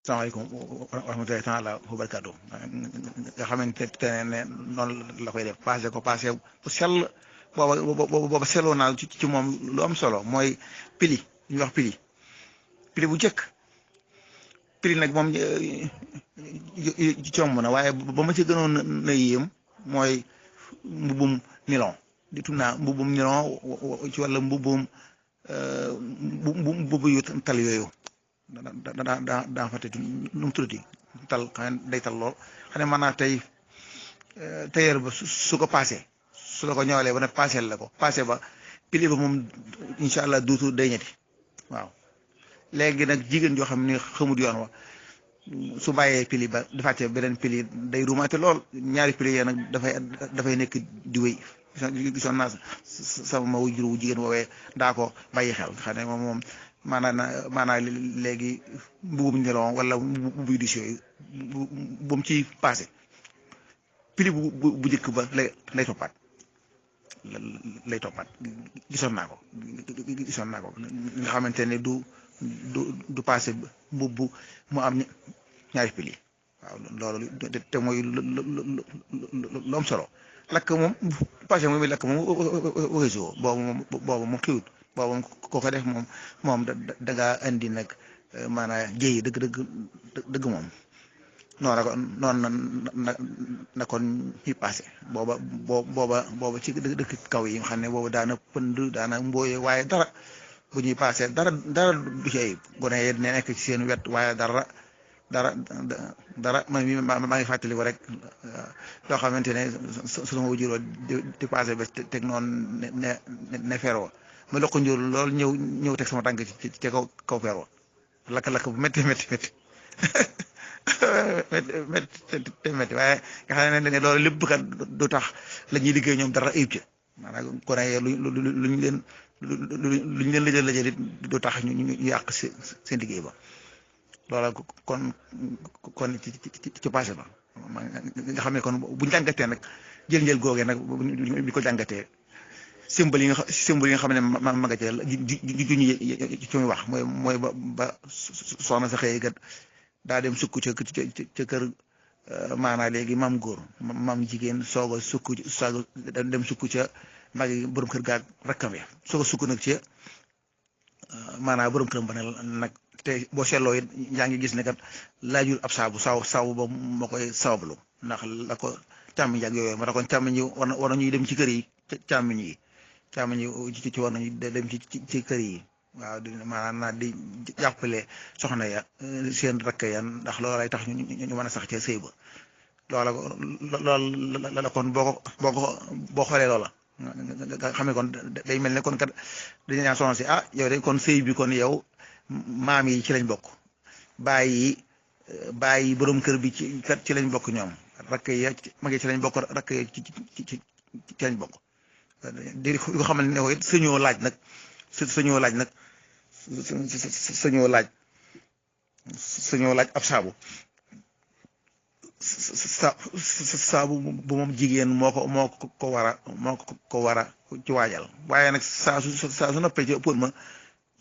salaamaaleykum wa rahmatulahi taala wa barakaatu nga xamante ne noonu la koy def passé bu sell booba selloo naa ci moom lu am solo mooy pili ñuy wax pili bu njëkk pili nag moom comb na waaye ba ma ci gënoon na yéem mooy mbubum nilon di tudd naa mbubum nilon ci wàlla mbubum mbubu yu tal yooyu daa fàtte nu mu tuddati tal xam ne day tal lool xam ne maanaam tey tailleur ba su ko passé su la ko ñëwalee ba ne passé la ko passé ba pili ba moom incha allah duutu day ñetti waaw léegi nag jigéen joo xam ne xamut yoon wa su bàyyee pili ba defaatee beneen pili day ruumaate lool ñaari pili yee nag dafay nekk di wéy gisoon naa sama wujur wu jigéen woowee daa ko bàyyi xel xam ne moom maanaam léegi mbubum nilon wala mbubu dis yooyu bu mu ci passé pili bu njëkk ba lay toppaat gisoon naa ko nga xamante ne du passé mbubu mu am ñaari pili waaw loolu te mooy lu am solo lakk moom passé moom lakk moom waxee boobu moom xiwut boobu moom koo ko def moom da ngaa indi nag maanaam jéyi dëgg moom noonu na kon ñi passé booba ci dëkk kaw yi nga xam ne boobu daana pënd daana mbooye waaye dara bu ñuy passé dara du ci ayib gone yi ne nekk ci seen wet waaye dara maa ngi fàttali ko rek loo xamante ne sunu wujuroo di passé ba teg noonu ne feroo ma loq njur loolu ñëw teg sama tànk ci kaw feroo lakk bu métti métti waaye nga xam ne loolu lépp kat du tax la ñuy liggéey ñoom dara ayib ca maanaam kon ay luñ leen lëjal it du tax ñu yàq seen liggéey ba loola kon ci passé ba nga xam ne kon buñ jàngatee nag jël googee nag bi ko jàngatee symbole yi nga xam ne ma nga ca juñu ci muy wax mooy ba soxna sa xëy gat daa dem sukk ca kër maanaa léegi maam góor maam jigéen soog a dem sukk ca magi borom kër gaag rakkam ya soog a sukk nag ca maanaa borom këram ba nag te boo seetloo it yaa ngi gis ne kat laajul ab saabu ba moo koy sabablu ndax la ko càmmiñ ak yooyu ma tax kon càmmiñ yi war nañuy dem ci kër yi càmmiñ yi ci war nañu dem ci kër yi waaw maanaam di jàppale soxna ya seen rakk ya ndax loolu lay tax ñu mën a sax ca sëy ba loola la kon boo xoolee loola nga xam ne kon day mel ne kon kat dañu naan soxna si yow de kon sëy bi kon yow maam yi ci lañ bokk bàyyi borom kër bi ci lañ bokk ñoom rakk ya magi ci lañ bokk rakk ya ci lañ bokk di ko xamal ne it sañoo laaj nag sañoo laaj ab saabu bu moom jigéen moo ko war a ci waajal waaye nag saa su noppee ci ëppoon ma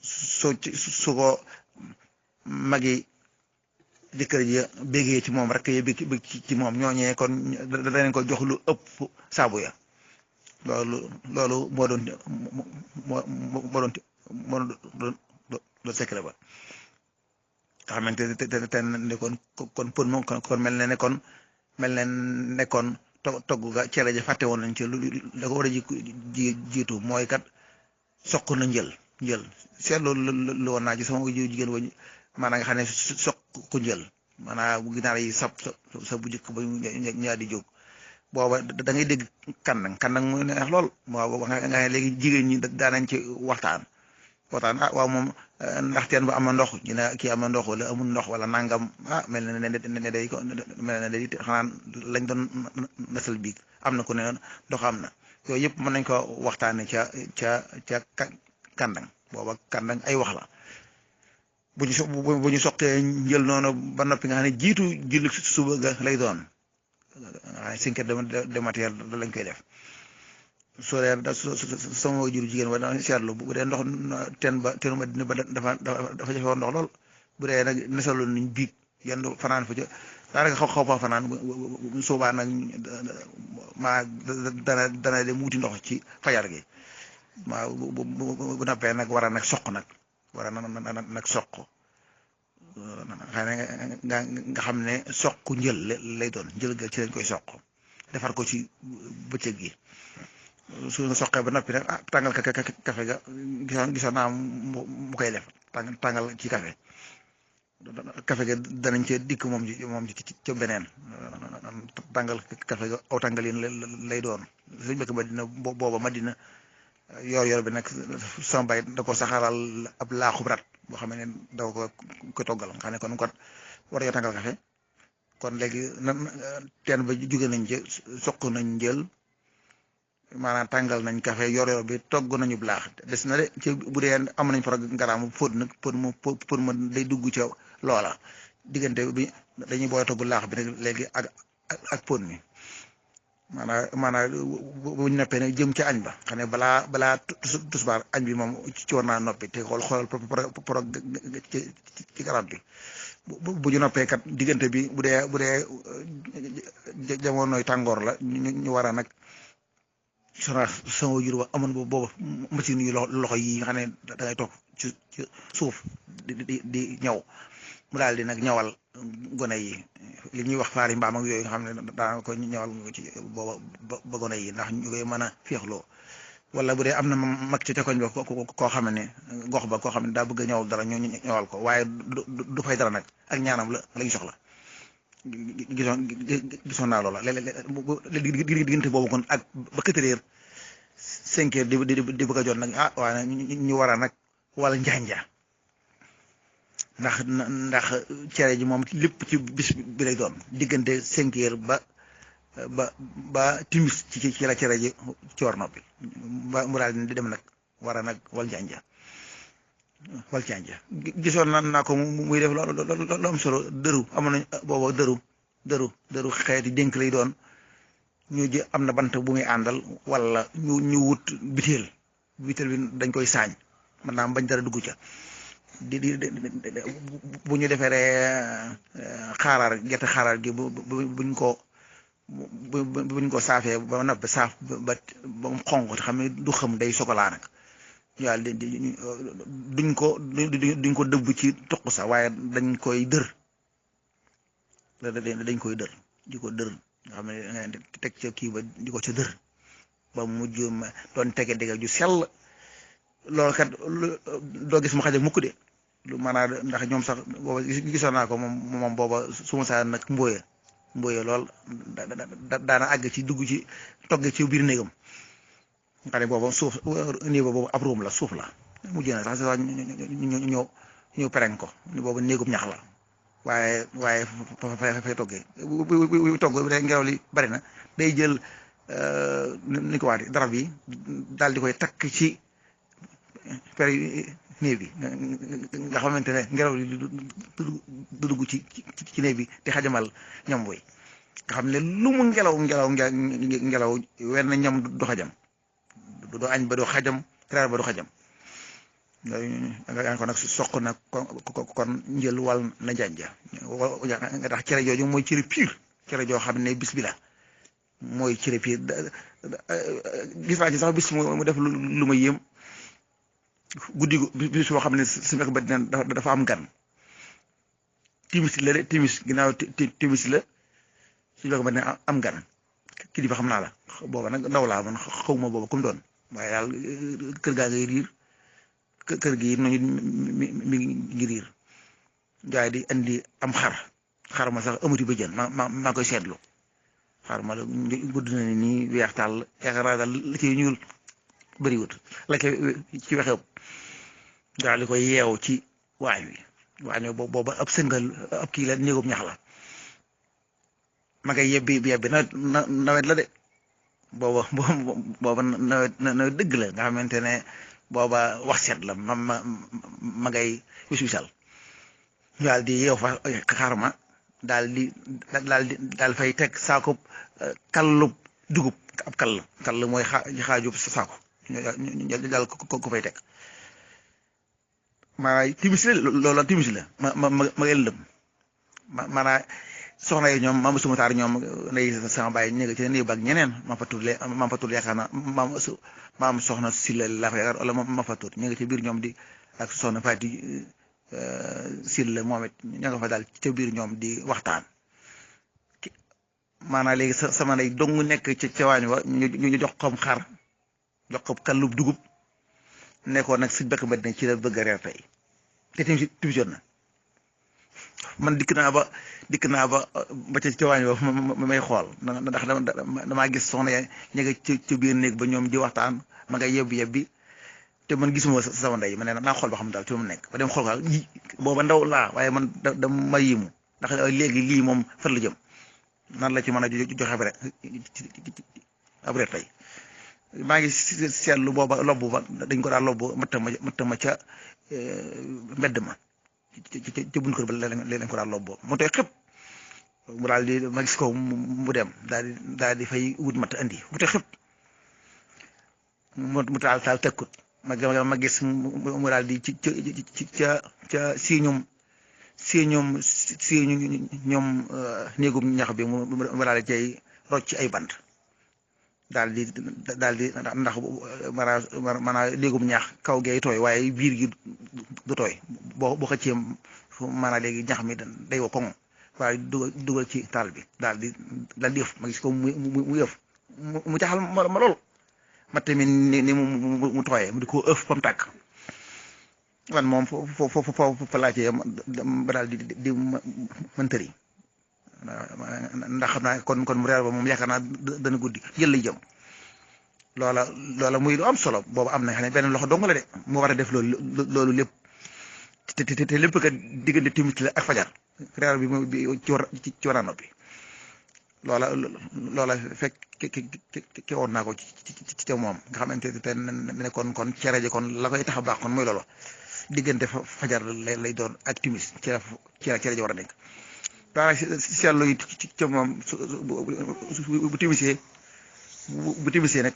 su ko magi jëkkër ji bégee ci moom rek ya bég ci moom ñooñee kon danañ ko jox lu ëpp saabu ya loolu moo doon secret ba nga xamante ne kon pën moom kon mel na ne kon togg ga cere ja fàtte woon nañ ci da ko war a jiitu mooy kat soq na njël seetlu lu woon naa ci sama jigéen wañ maanaam nga xam ne soq ku njël maanaam bu ginaar yi sa bu njëkk ba ñaar di jóg booba da ngay dégg kandang muy neex lool waaw nga ne léegi jigéen ñi daanañ ci waxtaan waaw moom ndax teen ba am na ndox ñu ne kii am na ndox wala amul ndox wala nangam mel na day xanaa lañ doon nasal biig am na ku ne ndox am na yooyu yëpp mën nañ ko waxtaane ca kandang booba kandang ay wax la bu ñu soqee njël noonu ba noppi nga xam ne jiitu julli suba ga lay doon waaye 5 heures de matin lañ koy def soo dee sama jur jigéen ba dama seetlu bu dee ndox teenu Madina ba dafa jafe woon ndox lool bu dee nag nesaloon nañ biig yendu fanaan fa ca daanaka xaw fa fanaan bu soobaa nag maa dana dem wuti ndox ci fajar gi waaw bu nappee nag war a nag soq nag war a nag soq xëy na nga xam ne soq njël lay doon njël ga ci lañ koy soq defar ko ci bëccëg gi su soqee ba noppi nag tàngal kafe ga gisoon naa mu koy def tàngal ci kafe ga danañ ca dikk moom ci ca beneen tàngal kafe ga aw tàngal yéen lay doon suñ bëkk Madina booba Madina yor bi nag sama bay da ko saxaral ab laaxub rat boo xam ne da ko toggal nga xam ne kon war yoo tàngal kafe kon léegi teen ba jóge nañ ca soq nañ jël maanaam tàngal nañ kafe yor bi togg nañu laax des na de ci bu dee am nañ programme fóot nag pour ma day dugg ca loola diggante bi dañuy booy togg laax bi nag léegi ak pot mi maanaam bu ñu noppee nag jëm ca añ ba xam ne balaa tusbaar añ bi moom ci war naa noppi te xoolal ci garab bi bu ñu noppee kat diggante bi bu dee jamonoy tàngoor la ñu war a nag sama jur ba amoon booba machine yu loxo yi nga xam ne da ngay toog ci suuf di ñaw mu daal di nag ñawal gone yi li ñuy wax faari mbaam ak yooyu nga xam ne daana ko ñawal ci booba ba gone yi ndax ñu koy mën a féexloo wala bu dee am na mag ci koñ ba koo xam ne gox ba koo xam ne daa bëgg a ñawal dara ñu ñawal ko waaye du fay dara nag ak ñaanam lañu soxla gisoon naa loola léeg-léeg diggante boobu kon ak ba 4 heures 5 heures di bëgg a jot nag waaye ñu war a nag wala njanja ndax cere ji moom lépp ci bis bi lay doon diggante 5 heures ba timis ci la cere ji coor noppi ba mu daal di dem nag war a nag wal njanja gisoon naa ko muy def lu am solo dëru amoon nañ booba dëru xeeti dénk lay doon ñu ji am na bant bu muy àndal wala ñu wut biteel bi dañ koy saañ man naa bañ dara dugg ca di bu ñu defaree gerte xaaraar gi buñ ko saafee ba noppi saaf ba mu xonq te xam ne du xam day sokolaa nag ñu daal duñ ko dëbb ci toq sax waaye dañ koy dër di ko dër nga xam ne teg ca kii ba di ko ca dër ba mujj doon tege dégg ju sell loolu kat doo gis mu xaja mukk de lu maanaam ndax ñoom sax booba gisoon naa ko moom booba su ma saa nag mbooye lool daana àgg ci dugg ci togg ci biir néegam nga ne booba suuf néeg boobu ab ruum la suuf la mujj na sax ñu pereng ko ni boobu néegum ñax la waaye fay toggee bu togg bi ngelaw li bari na day jël ni ko waati darab yi daal di koy takk ci per néeg bi nga xamante ne ngelaw li du dugg ci néeg bi di xajamal ñam boy nga xam ne lu mu ngelaw wenn ñam du xajam du añ ba du xajam reer ba du xajam nga ko nag soq nag kon njël wal na njanja nga tax cere jooju mooy cere pire cere joo xam ne bis bi la mooy cere pire gis naa ci sax bis mu def lu ma yéem guddi bis boo xam ne su fekk ba dafa am gan timis la de timis ginnaaw timis la su fekk ba ne am gan kii di fa xam naa la booba nag ndaw laa man xaw ma booba comme doon waaye daal kër gaa ngay riir kër gi noonu mi ngi riir jaay di andi am xar ma sax amati ba jën maa koy seetlu xar ma gudd na ni nii weex tàll yaakaar naa daal la ci ñuul bëriwut la ci wexew daal di koy yeew ci waañ wi booba ab sëngal ab kii la néegum ñax la ma koy yebbi nawet la de booba nawet dëgg la nga xamante ne booba wax seet la ma ngay wisal daal di yeew fa xarma daal fay teg saako kallub dugub ab kall mooy xaajub saako ñu daal ko fay teg maanaam timis la loolu timis la ma ngay lëm maanaam soxna yi ñoom maam suma taar ñoom ndey sama baay ñu ngi ci néeg ak ñeneen ma fa tudd yaakaar naa maam soxna Silla laa fa yaakaar wala ma fa tudd ñu ngi ci biir ñoom di ak soxna Faati Silla moom it ña nga fa daal ca biir ñoom di waxtaan maanaam léegi sama ndey dong nekk ca waañ wa ñu jox ko xar jox ko kàllub dugub nekkoon nag suñ bekk mbedd ci la bëgg a reer tey te tamit jot na man dikk naa ba ca waañ ba ma may xool ndax damaa gis soxna ya ña nga ci biir néeg ba ñoom di waxtaan ma nga yebbi te man gisuma sama ndey ma ne naa xool ba xam daal ci lu mu nekk ba dem xool ko booba ndaw laa waaye man dama yimu ndax léegi lii moom fan la jëm nan la ci mën a joxe ab reer tey maa ngi seetlu booba lobbu ba dañ ko daal lobbu matta ma ca mbedd ma ca bunt kër ba leen ko daal lobbu mu tey xëpp mu daal di ma gis ko mu dem daal di fay wut matt andi mu tey xëpp mu taal tekkut ma gis mu daal di ca ñoom néegum ñax bi mu daal di cay rocc ay bant daal di ndax maanaam léegum ñax kaw gee tooy waaye biir gi du tooy boo xëccee maanaam léegi ñax mi day wa koŋ waaye dugal ci taal bi daal di ëf ma gis ko mu ëf mu jaxal ma lool ma tamit ni mu tooyee mu di ko ëf ba mu tàkk man moom foofu laa cee ba daal di mëntëri ndax xam naa kon mu reer ba moom yaakaar naa dana guddi jël lay jëm loola muy lu am solo boobu am na xam ne benn loxo dong la de mu war a def loolu lépp te lépp kat diggante timis la ak fajar reer bi ci war a noppi loola fekk ke woon naa ko ci moom nga xamante ne kon cere ji kon la koy tax a baax kon mooy loolu diggante fajar lay doon ak timis cere ji war a nekk daanaka seetlu yi ca moom bu timisee nag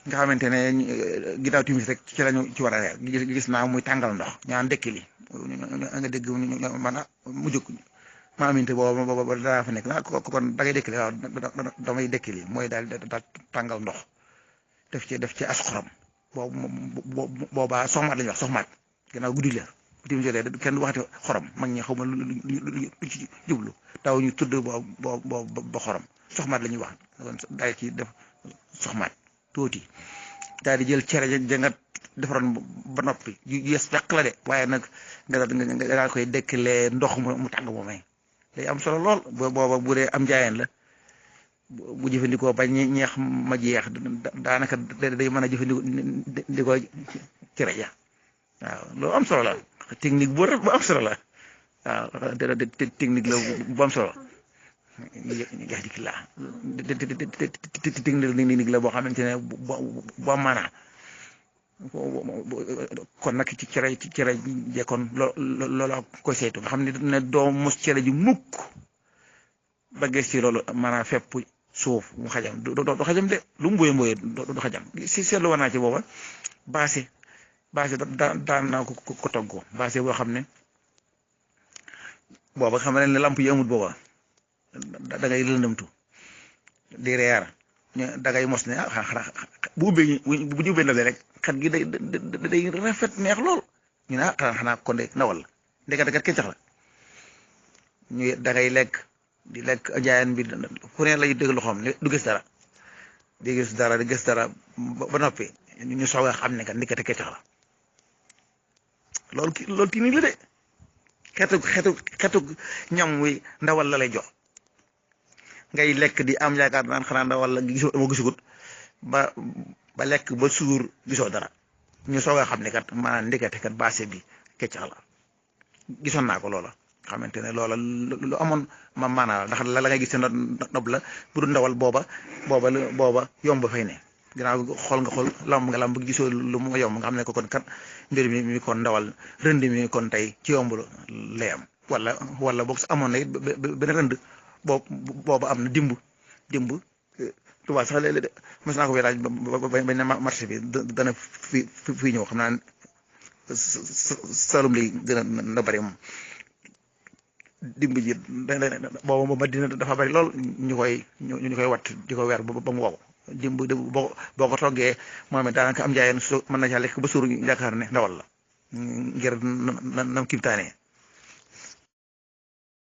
nga xamante ne ginnaaw timis rek ci lañu ci war a reer gis naa muy tàngal ndox ñaan ndekki li nga dégg man mu jóg ma aminte booba daa fa nekk kon da ngay dekki li waaw damay dekki li mooy daal tàngal ndox def ci as xorom boobaa soxmaat la ñuy wax soxmaat ginnaaw guddi la tim jotee kenn du waxati xorom mag ñi xaw ma lu ci jublu taw ñu tudd ba xorom soxmaat la ñuy wax daal ci def soxmaat tuuti daal di jël cere ja nga defaroon ba noppi yes fekk la de waaye nag nga daal koy dekkilee ndox mu tàng moomee day am solo lool booba bu dee am njaayeen la bu jëfandikoo ba ñeex ma jeex daanaka day mën a jëfandikoo cere ja waaw loolu am solo la technique bu am solo la waaw technique la bu am solo jax dikk la technique la boo xamante ne bu am maanaa kon nag ci cere je kon loolu koy saytu nga xam ne doo mos cere ji mukk ba gis ci loolu maanaam fépp suuf mu xajam du xajam de lu mu mboyee du xajam si seetlu war naa ci booba baase daan naa ko toggoo baase boo xam ne booba xam ne lamp yi amul booba da ngay lëndëmtu di reer da ngay mos ne xanaa bu ñu ubbee ndab rek xet gi day rafet neex lool ñu ne xanaa kon de ndawal la ndekete kat kenn cax la ñu da ngay lekk di lekk jaayaan bi fu ne lay dégg loxoom du gis dara di gis dara ba noppi ñu soog a xam ne kat ndekete kenn cax la loolu kii nii la de xetu ñam wi ndawal la lay jox ngay lekk di am yaakaar naan xanaa ndawal la gisugut ba lekk ba suur gisoo dara ñu soog a xam ne kat maanaam ndekete kat baase bi keccax la gisoon naa ko loola xamante ne loola lu amoon maanaa ndax la ngay gis te nob la bu dul ndawal booba yomb fay ne ginnaaw xool nga xool lamb gisoo lu mu yomb nga xam ne ko kon kat mbir mi kon ndawal rënd mi kon tey ci yomb lay am wala boog amoon na it benn rënd booba am na dimb tubaab sax léeg-léeg mos naa ko wéy laaj bañ na marché bi dana fii ñëw xam naa salum léegi dina na bëri moom dimb ji boobu Madina dafa bari lool ñu koy watt di ko weer ba mu wow dimb boo ko toggee moom it daanaka am njaayeen su mën na caa lekk ba suur yaakaar ne ndawal la ngir nam kimtaanee